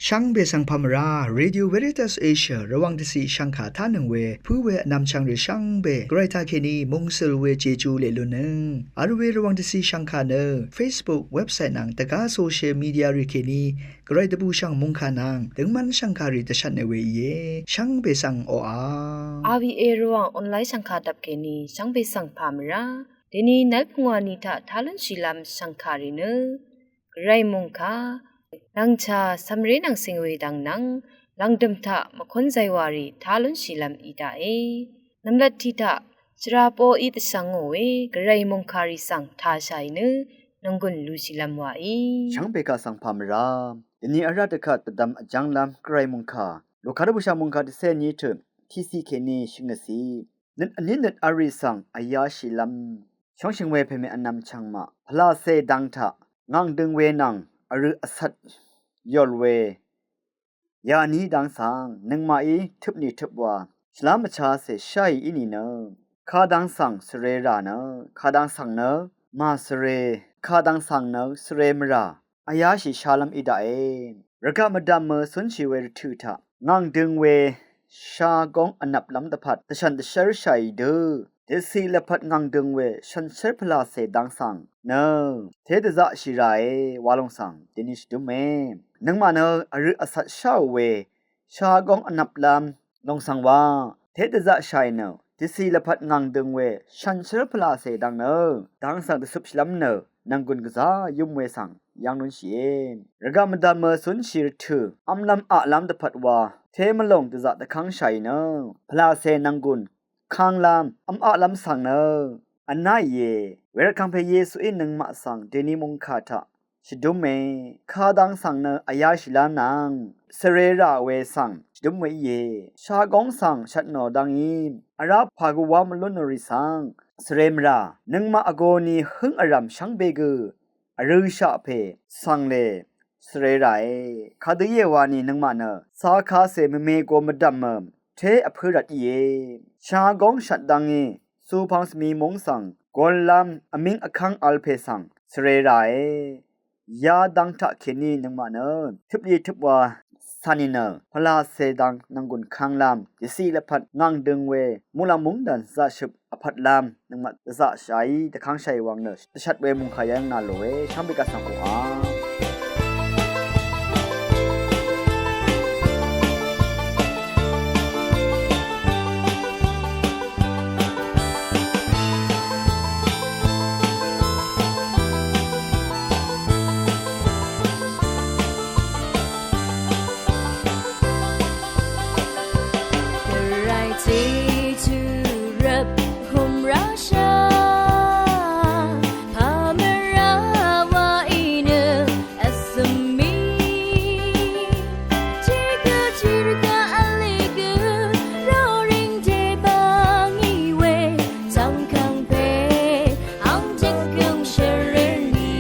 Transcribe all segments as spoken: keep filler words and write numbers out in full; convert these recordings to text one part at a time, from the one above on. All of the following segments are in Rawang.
Shvngbe svng pà mvrá, Radio Veritas Asia Rvwàng dvciq shvngkà tánøng we pǿ we vnvmchvng rì shvngbe Gvray taqkèní mungsøl we Jeju leq lunnøng vl we Rvwàng dvciq shvngkà nø Facebook, website nvng dvgá social media rì kèní Gvray dvbùshv̀ng mòngkà nvng døngmv́n shv̀ngkàrì dvshvtne we íe. Shvngbe svng oqà. Aviq e Rvwàng online shv̀ngkà dvp kèní shvngbe svng pà mvrá. Dèní nv́l pungwà ni taq tá lúnshìlv́m shv̀ngkàrì nø Gvray mòngkà, lv̀ngchà cv̀mré nvng cing we dvng nvng lv̀ngdø̀m taq mvkún zaywàrì tá lúnshìlv́m í daqe. Nv̀mlat tiq taq shvra poqí dvshvngò we Gvray mòngkàrì svng tashàì nø nònggùn lushìlv́m wàí. Shvngbe kaq svng pà mvrá. Dèní vrá dvkvt dvdvm vjv́nglv́m Gvray mòngkà Luka dvbùshà mòngkà dvcé ní tø tiqciq kèní shvngøtciq. Nøt vní nøt vl rì svng vyáshìlv́m shóngshø̀ng we pèmè vnvm chvngmaq pvlacè dang taq ngàng døng we nvng vrø vcvt yòl we yaní dang svng nøngmaqí tøpnì tøpwa shvlá mvchacè sháì í nìnø kadang svng svre rà nø, kadang svng nø màsvre, kadang svng nø svre mvrà vyáshì shálv́m í daqe. Rvgaq mvdv̀mø cúnshì we rvtø̀ taq ngàng døng we shagóng vnvplv́m dvpvt dvshv̀n dvshv́rshàì dø dvciq lvpat ngàng døng we shànshér pvlacè dang svng nø té dvzaqshì ràe wa lòng svng dèní shvdúme. Nøngmaq nø vrø vcvt sháò we shagóng vnvplv́m lòng svng wa té dvzaqshàì nø dvciq lvpat ngàng døng we shànshér pvlacè dang nø dang svng dvcøpshìlv́m nø nv̀nggùn gvzá yǿm we svng yv́ng lúnshìe. Rvgaq mvdv̀mø cúnshì rvtø̀ v́mlv́m aqlv́m dvpvt wa té mvlòng dvzaq dvkv́ngshàì nø pvlacè nv̀nggùn kánglv́m v́m aqlv́m svng nø vnáìe. Wervt kangpe Yesuí nøngmaq svng dèní mòngkà taq shvdúme. Kadang svng nø vyáshìlv́m nvng svre rà we svng shvdúm we íe. Shagóng svng shvtnò dvngí vrá pà gvwá mvlúnò rì svng svre mvrà nøngmaq vgō ni hǿng vrv̀m shvngbe gø vrø̄shaq pè svngle svre ràe. Kadø íe wani nøngmaq nø cakacè mvme go mvdv̀mø té vpǿ rvt íe. Shagóng shvt dvngí cupvng svmi múng svng gollv́m vmíng vkv́ng vl pè svng svre ràe. Yadvng taqkèní nøngmaq nø tøplì tøpwa cà nìnø pvlacè dang nv̀nggùn kánglv́m dvciq lvpat ngàng døng we muqlàng mungdàn zaqshøp vpvtlv́m nøngmaq dvzaqshàí dvkv́ngshàì wvng nø dvshvt we mòngkà yv́ng nà lòe. Shvngbe kaq svng koqà. Gvray Jeju rvp humrasha, pamvra wa inø vsvmi. Tiqgø tiqrvgaq vl gø roring dvbvng í we, zvngkvngpe ang jvkøng shvrerni.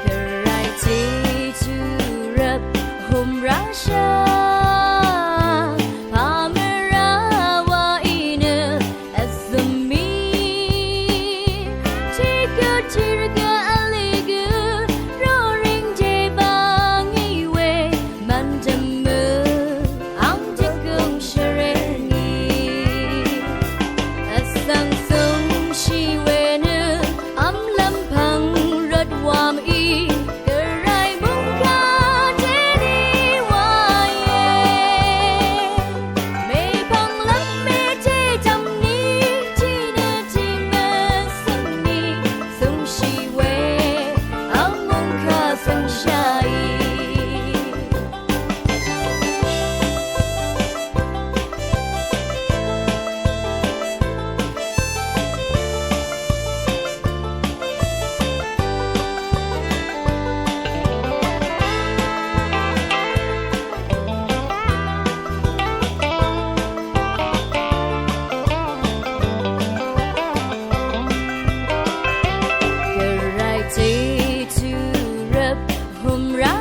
Gvray Jeju rvp humrasha, pamvra wa inø vsvmi. Tiqgø tiqrvgaq vl gø roring dvbvng í we, mvndvmø ang jvkøng shvrerni. Vsvng svng shì we nø vmlvm pvng rvt wam í, Gvray mungkà dèní wa íe. Mèpvng lv́m mèté dv̀mni, tiqnø tiq mvsø̀mni, svng shì we, vmungkà svng shàì. Gvray Jeju rvp humra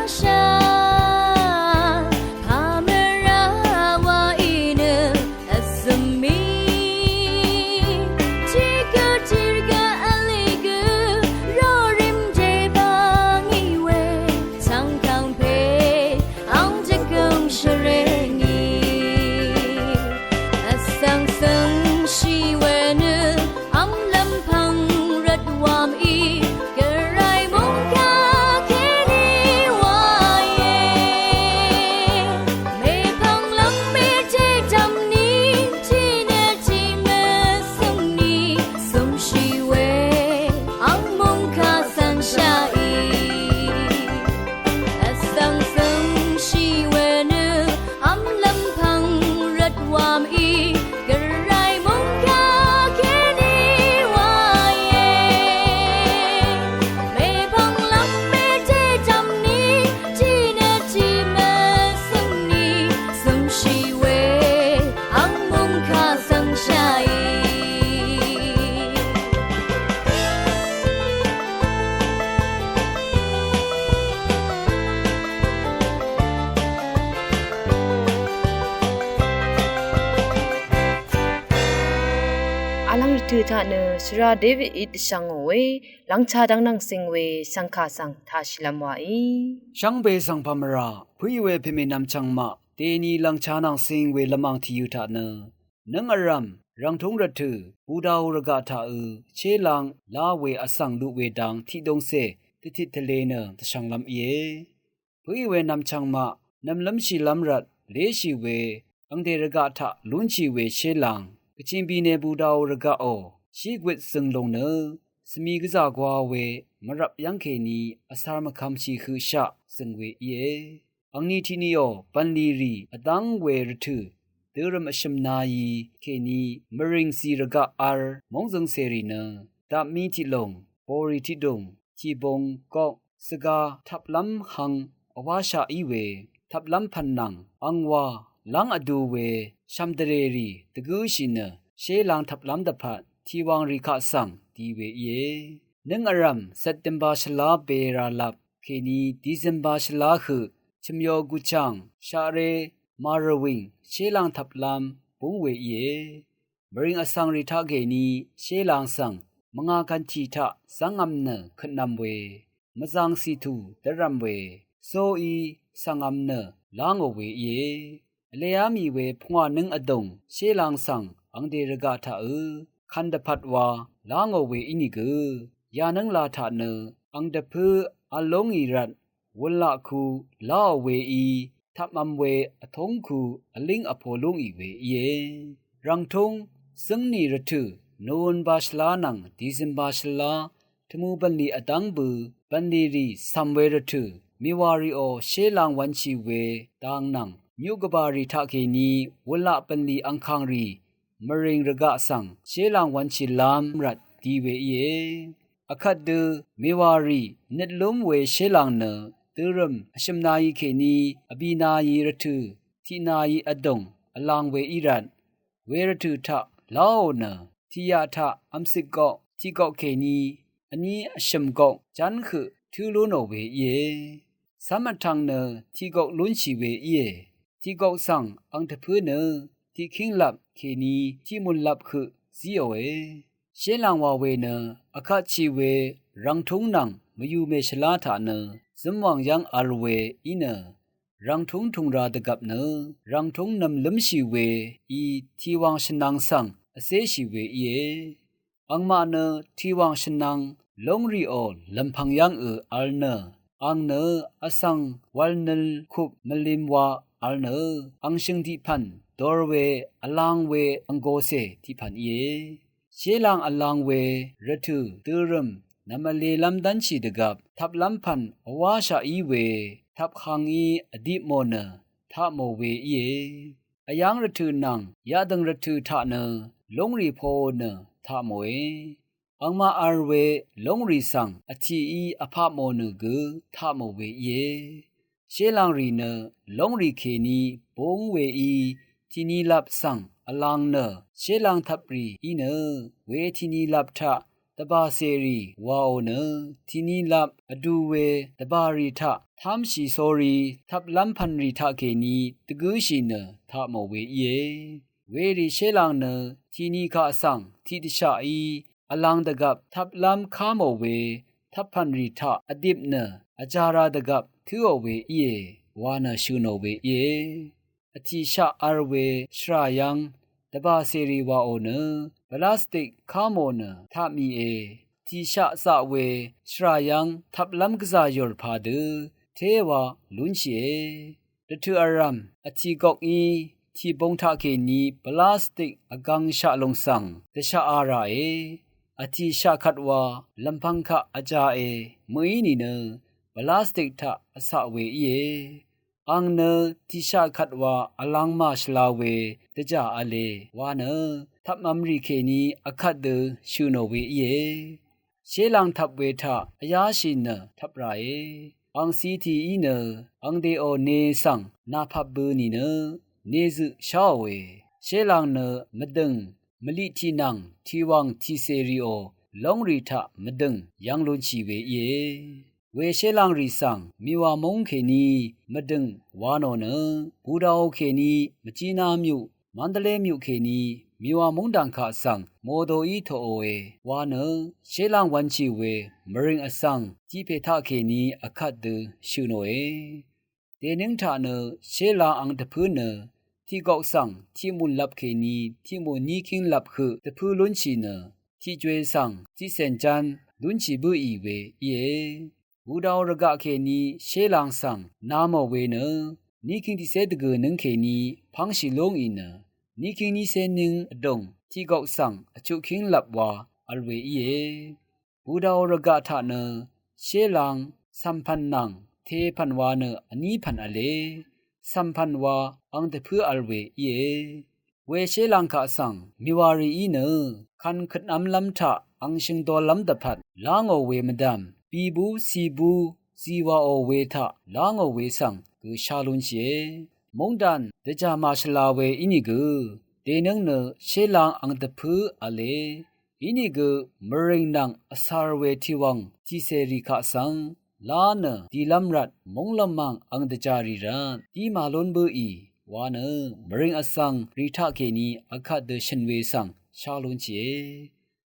Dø taq nø shvra Davidí dvshvngò we lvngcha dvng nvng sing we shvngkà svng taq shìlvm wàí. Shvngbe svng pà mvrà pø̀í we pèmènvm chvngmaq dèni lvngcha nvng sing we lvmàng tìyø taq nø nǿng vrv̀m rv̀ngtúng rvtø̀ Budaò rvgaq taqø̄ shélāng lá we vsvng luq we dang tiqdōngcè dvtit tvle nø dvshvnglv́m íe. Pø̀í we nvmchvng maq nv̀mlv́mshìlv́m rvt léshì we angdè rvgaq taq lúnshì we shélāng Gvching Bine Budaò rvgaqò shí gwit zø̀ng lùng nø svmi gvzà gwa we mvrvp yv́ng kèní vsar mvkvmshì høqshaq zø̀ng we íe. Angni tiqniò bv̀nlì rì vdv́ng we rvtø̀ dørø̀m vshø̀m nayi kèní mvrìng zì rvgaq v̄l móngzøng cèrì nø dapmí tiqlùng, bòrì tiqdùng, tìbung gok, svga tvplv́m hang vwáshaq í we tvplv́m pv̀n nvng angwa lv́ng vdu we shv̀mdvrèrì dvgǿshì nø shélāng tvplv́m dvpvt tìwàngrì kaq svng di we íe. Nǿng vrv̀m September shvlá bera lap kèní December shvlá høq chø̀myo guchàng shaqré màrvwìng shélāng tvplv́m búng we íe. Mvrìng vsvngrì taqkèní shélāng svng mvngà kàntì taq zv́ngv̄m nø køtnv̄m we mvzāng cìtù dv́rv̄m we sóí svngv̄m nø lángò we íe. Vleá mì we pungwà nǿng vdùng shélāng svng angdè rvgaq taqø̄ kv̀n dvpvt wa lángò we ínìgø yanǿngla taq nø ang dvpǿ v̄l lú ngì rvt wulaqku láò weí tvpmv̄m we vtúngku vlíng vpo lú ngì we íe. Rv̀ngtúng zǿngnì rvtø̀ Nowember shvlá nvng December shvlá tvmu bv̀nlì vdv́ng bø bv̀nlìrì cv̀m we rvtø̀ mèwàrìò shélāng wv̄nshì we dang nvng myuq gvbàrì taqkèní wulaq bv̀nlì angkàngrì mvrìng rvgaq svng shélāng wv̄nshìlv́m rvt di we íe. Vkvt dø mèwàrì nøt lúm we shélāng nø dørø̀m vshø̀m nayi kèní vbì nayi rvtø̀ tiq nayi vdùng vlang we í rvt we rvtø̀ taq láò nø tìyaq taq vmcøt gok tiq gok kèní vní vshø̀m gok ján høq tǿ lú nò we íe. Cv́m vtv̄ng nø tiq gok lúnshì we íe. Tiq gok svng ang dvpǿ nø tiqkíng lap kèní tiqmùn lap høq zíòe. Shélāng wa we nø vkatshì we rv̀ngtúng nvng mvyùmè shvlá taq nø zǿmwàng yv́ng v̄l we í nø rv̀ngtúng tùng ra dvgvp nø rv̀ngtúng nv̀mlǿmshì we í tìwàng shvnvng svng vcéshì we íe. Angmaq nø tìwàng shvnvng lóngrìò lv̀mpv̀ng yv́ngø v̄l nø ang nø vsvng wv̄lnøl kup mvlim wa v̄l nø angshø̀ng tiqpv̀n dor we vlang we vnggocè tiqpv̀n íe. Shélāng vlang we rvtø̀ dørø̀m nv̀m vlelv́m dv́nshì dvgvp tvplv́m pv̀n vwáshaq í we tvpkangí vdipmò nø tapmò we íe. Vyáng rvtø̀ nvng yaqdø̀ng rvtø̀ taq nø lóngrì poò nø tapmòe. Angmaq v̄l we lóngrì svng vtìí vpapmò nø gø tapmò we íe. Shélāngrì nø lóngrì kèní búng weí tìni lap svng vlang nø shélāng tvprì í nø we tìni lap taq dvbàcèrì waò nø tìni lap vdu we dvbàrì taq támshì sórí tvplv́m pv̀nrì taqkèní dvgǿshì nø tapmò we íe. Werì shélāng nø tìni kaq svng tiqdvshaqí vlang dvgvp tvplv́m kámò we tvppv̀nrì taq vdip nø vjāra dvgvp tǿò we íe wa nø shø̀ nò we íe. Vtìshaq v̄l we shvrà yv́ng dvbàcèrì waò nø plastik kámò nø tapmìe. Vtìshaq zaq we shvrà yv́ng tvplv́m gvzà yùr padø téwa lúnshìe. Rvtø̀ vrv̀m vtì gokí tìbung taqkèní plastik vgvngshaq lùng svng dvshaqā ràe. Vtìshaq kvt wa lv̀mpv̄ng kaq vjāe mø̀í nìnø plastik taq vcaq we íe. Ang nø tìshaq kvt wa vlang màshvla we dvjà v̄le wa nø tvpmv̄mrì kèní vkvt dø shø̀ nò we íe. Shélāng tvp we taq vyáshì nø tvp ràe. Ang cìtì í nø angdèò ne svng nàpap bø nìnø nezøq sháòe. Shélāng nø mvdø̀ng mvliq tì nvng tìwàng tìcèrìò lóngrì taq mvdø̀ng yv́ng lúnshì we íe. We shélāngrì svng mìwà múng kèní mvdø̀ng wa nò nø Budaò kèní Mvjina myuq, Mandalay myuq kèní mìwà móngdàn kaq svng mòdòí toqòe wa nø, shélàng wv̄nshì we mvrìng vsvng tiq pè taqkèní vkvt dø shø̀nòe. Dènǿng taq nø shélàng ang dvpǿ nø tiqgok svng tiqmùn lvp kèní tiqmùn níkíng lvp høq dvpǿ lúnshì nø, tiqjwe svng tiqcèn ján lúnshì bǿì we íe. Budau rvgaq kèní shélàng svng namò we nø, níkíng tiqcé dvgø̀ nǿng kèní pv́ngshì lúngì nø, níkíng nícé nǿng vdùng tiqgok svng vchuqkíng lvp wa vl we íe. Budau rvgaq taq nø shélàng cv̀mpv̀n nvng tepv̀n wa nø vnípv̀n v̄le, cv̀mpv̀n wa ang dvpǿ vl we íe. We shélàng kaq svng mìwàrìí nø kvn køtnvmlv́m taq ang shø̀ngdollv́m dvpvt lá ngò we mvdv̀m, bìbú cìbú zì wàò we taq lá ngò we svng gø shá lúnshìe. Móngdàn dvjà màshvla we ínìgø, dènǿng nø shélàng ang dvpǿ v̄le. Inìgø mvrìng nvng vsar we tiqwv̀ng tiqcèrì kaq svng lá nø dìlv́m rvt mónglv́m mv̀ng ang dvjàrì rvt dí màlún bǿì wa nø, mvrìng vsvng rì taqkèní vkvt dø shø̀n we svng shá lúnshìe.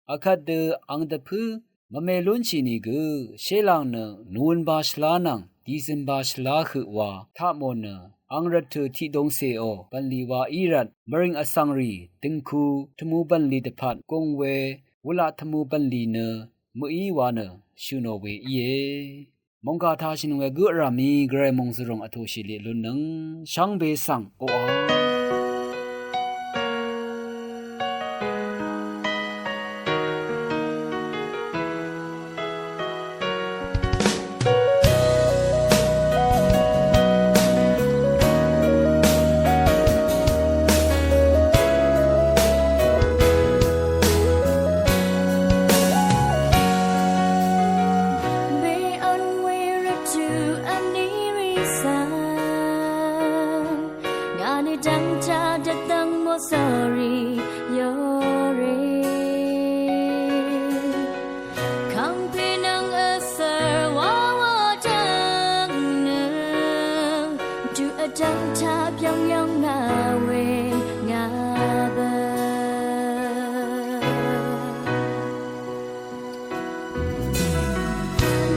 Vkvt dø ang dvpǿ mvme lúnshì nìgø, shélàng nø nùwønba shvlá nvng dìzønba shvlá høq wa taqmò nø, ang rvttø̀ tiqdongcèò bv̀nlì wa í rvt mvrìng vsvngrì døngku tvmu bv̀nlì dvpvt gung we, wulaq tvmu bv̀nlì nø mø̀í wa nø shø̀nò we íe. Mòngkà tashø̀n we gǿ vràmì gvray mòngzvròng vtòshì liq lunnøng shvngbe svng oqà. Be on we rvt tø vní rì svng ngà nø dv́ngtaq dvdvng mòsòrì yòrì. Kàngpè nvng vsvr wawa dv́ng nø, dø vdv́ngtaq byv́ng yv́ng ngà we ngà bø.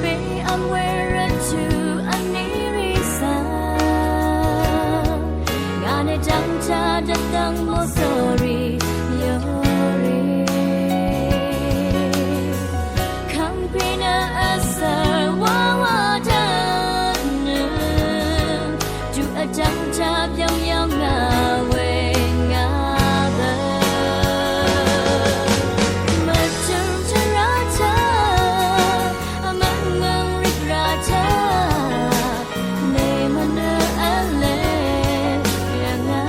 Be ang we rvt tø vní rì svng ngà nø dv́ngtaq dvdvng mòsòrì yòrì. Kàngpè nø vsvr wawa dv́ng nø, dø vdv́ngtaq byv́ng yv́ng ngà we ngà bø. Mvtø̀m tvrà taq, vmv́ngv́ng rìgrà taq, nèmvn nø v̄le yv̀ngà.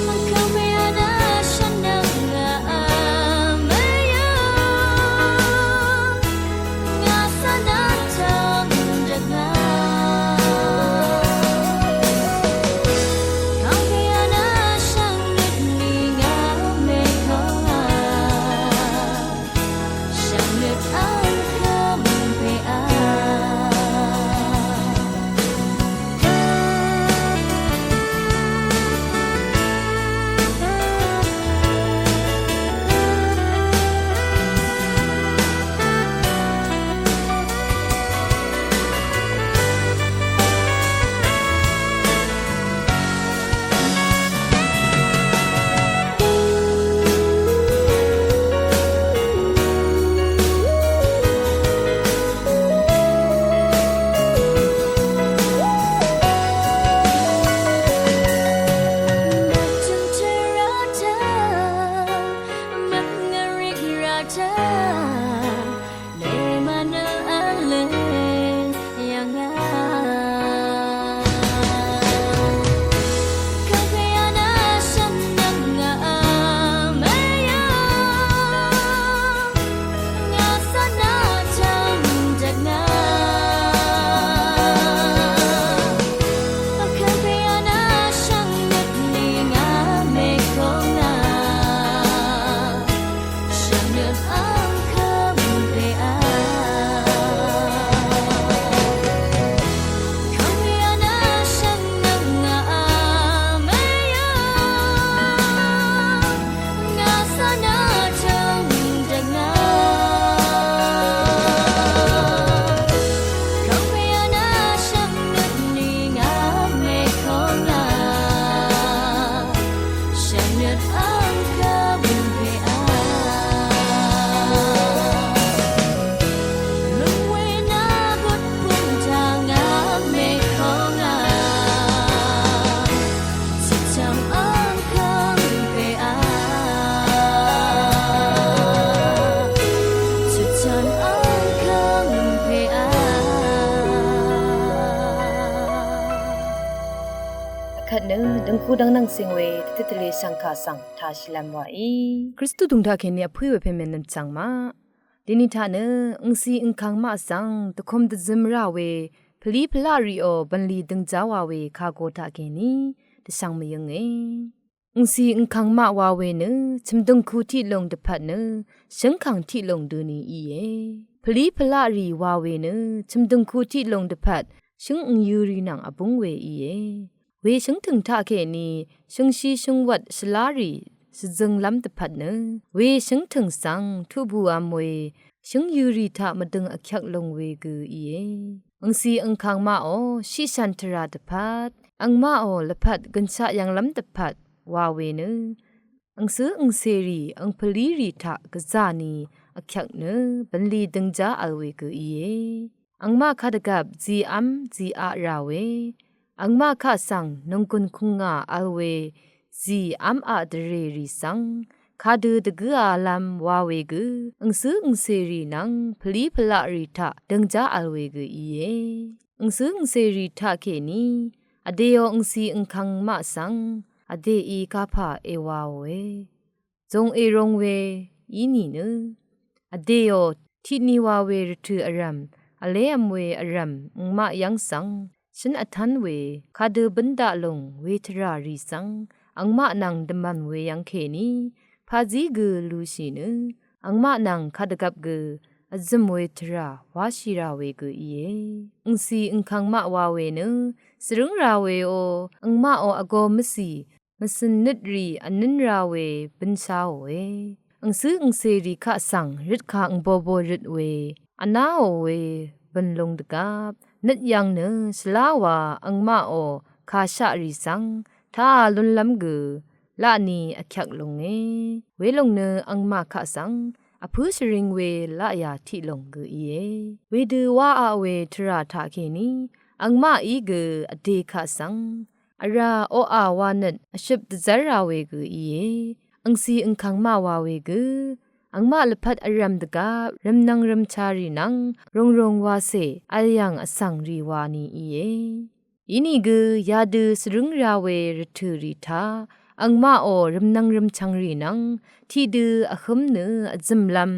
Mvkv́m yv̀nà shvnvng ngà vmvyǿ. Ngà svng nvng tø̀m dvgà Taq nø døngku dvngnvng sing we tvtøt tvle shvngka svng tashìlvm wàí. Kristu dvng taqkèní vpǿí we pèmè nvmchvng maq. Dini taq nø angsi angkang maq svng dvkom dvzøm rà we pvlí pvlaq rìò bv̀nlì døngjá wa we kago taqkèní dvshvng mvyǿnge. Angsi angkang maq wa we nø chø̀mdøngku tiqlung dvpvt nø shǿngkàng tiqlung døni íe. Pvlí pvlaq rì wa we nø chø̀mdøngku tiqlung dvpvt shǿng angyø̄ rì nvng vbúng we íe. We shǿngtø̀ng taqkèní shǿngshí shǿngwvt shvlá rì shvzønglv́m dvpvt nø we shǿngtø̀ng svng tuqbùvm we shǿngyø̄ rì taq mvdøng vkyvk lung we gø íe. Angsi angkang maqò shiqshv̀n tvrà dvpvt angmaqò lvpat gønshaq yvnglv́m dvpvt wa we nø angcǿ angcèrì angpvlírì taq gvzà ni vkyvk nø bv̀nlì døngjá vl we gø íe. Angmaq kadvgvp zìv́m zìaq rà we angmaq kaq svng nònggùn kùngà vl we zìv́m aq dvrèrì svng kadø dvgǿalv́m wa we gø angcǿ angcèrì nvng pvlí pvlaq rì taq døngjá vl we gø íe. Angcǿ angcèrì taqkèní vdèò angsi angkang maq svng vdèí kapà èwaòe. Zòng èrong we í nìnø vdèò tiqni wa we rvtø̀ vrv̀m vlévm we vrv̀m angmaq yv́ng svng shǿn vtv́n we kadø bǿn daq lùng we tvrà rì svng angmaq nvng dvmv̀n we yv́ng kèní pazí gø lushì nø angmaq nvng kadvgvp gø vzø̀m we tvrà wáshì rà we gø íe. Angsi angkang maq wa we nø svrǿng rà weò angmaqò vgō mvcì mvcø̀n nøt rì vnǿn ra we bønshaòe. Angcǿ angcèrì kaq svng røtkà angbobo røt we vnáò we bø̀nlung dvgvp nøt yvng nø shvlá wa angmaqò kàshaq rì svng taà lúnlv́m gø laqni vkyvk lunge. Welòng nø angmaq kaq svng vpǿ shvring we laqyà tiqlòng gø íe. Wedø wáaq we tvrà taqkèní angmaqí gø vdè kaq svng vrà oqà wa nøt vshøp dvzv́r ra we gø íe. Angsi angkang maq wa we gø angmaq lvpat vrv̀m dvgvp rvmnvng rvmchà rì nvng rungrung wacè vl yv̀ng vsvng rì wa ni íe. Inìgø yadø svrǿng ra we rvtø̀ rì taq angmaqò rvmnvng rvmchvng rì nvng tiqdø vhǿm nø vzø̀mlv́m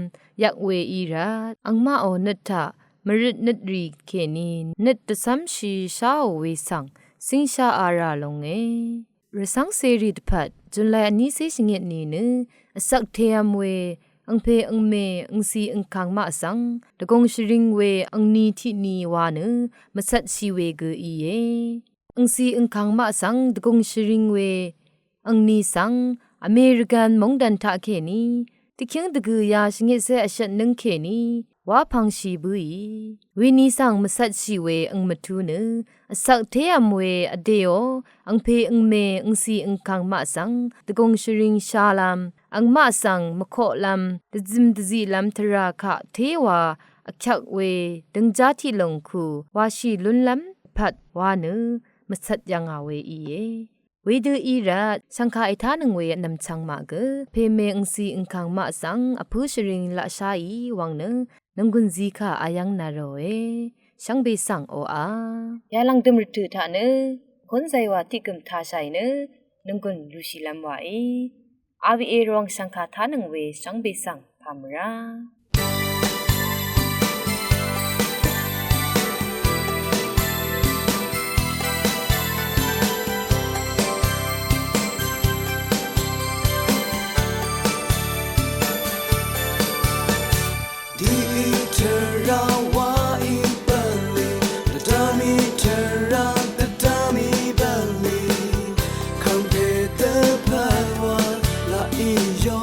yvk we í rvt angmaqò nøt taq mvrøt nøt rì kèní nøt dvcv́mshi sháò we svng cíngshá a rà longe. Rvcv́ngcèrì dvpvt July vnícé shvngit nìnø vsvk tev̄m we angpè angmè angsi angkang maq svng dvgùng shvring we angni tiqni wa nø mvcvtshi we gø íe. Angsi angkang maq svng dvgùng shvring we angni svng American móngdàn taqkèní dvkíng dvgø̀yā shvngitcé vshvt nǿng kèní wá pvngshi bǿì. Wení svng mvcvtshi we ang mvtú nø vsvk tév̄m we vdèò angpè angmè angsi angkang maq svng dvgùng shvring shalv̄m angmaq svng mvkoqlv̄m dvzøm dvziqlv̄m tvrà kaq téwa vkyvk we døngjá tiqlòng ku washì lúnlv́m pvt wa nø mvcvt yv̀ngà we íe. Wedø í rvt shv̀ngkà ètánøng we vnv̀mchvng maq gø pèmè angsi angkang maq svng vpǿ shvring laqsháì wvng nø nònggùn zikà ayv́ng nvròe. Shvngbe svng oqà yalv̀ngdø̀m rvtø̀ taq nø kún zaywa tiqgø̀m tashàì nø nònggùn lushìlv́m wàí. Awa erong shv̀ngkà tánøng we shvngbe svng pàmvrá. Dìtø̀ra wa í bv̀nlì, dvdv̀mí tø̀ra dvdv̀mí bv̀nlì, kàngpè dvpvt wa laq í yó.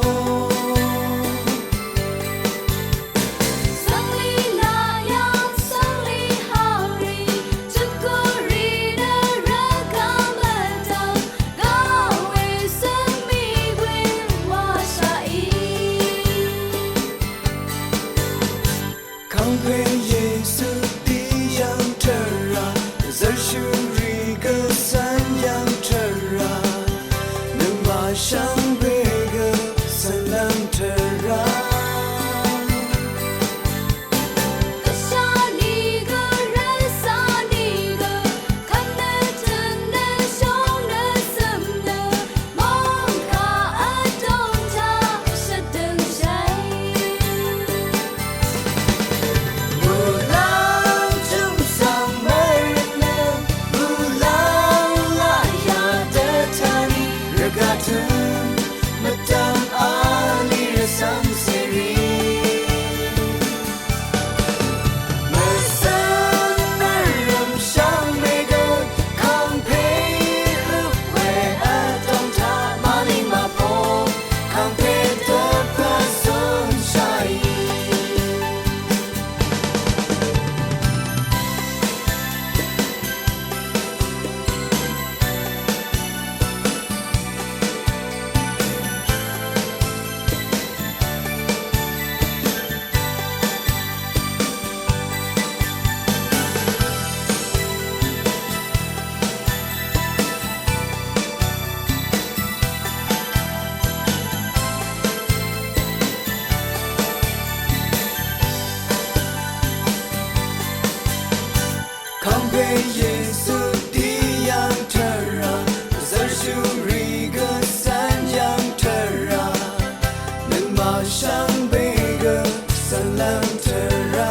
Yesu dì yv̀ng tvrà, vzv̀r shúrì gø cv́n yv̀ng tvrà, nøngmaq shvngbe gø cv́n lv́ng tvrà.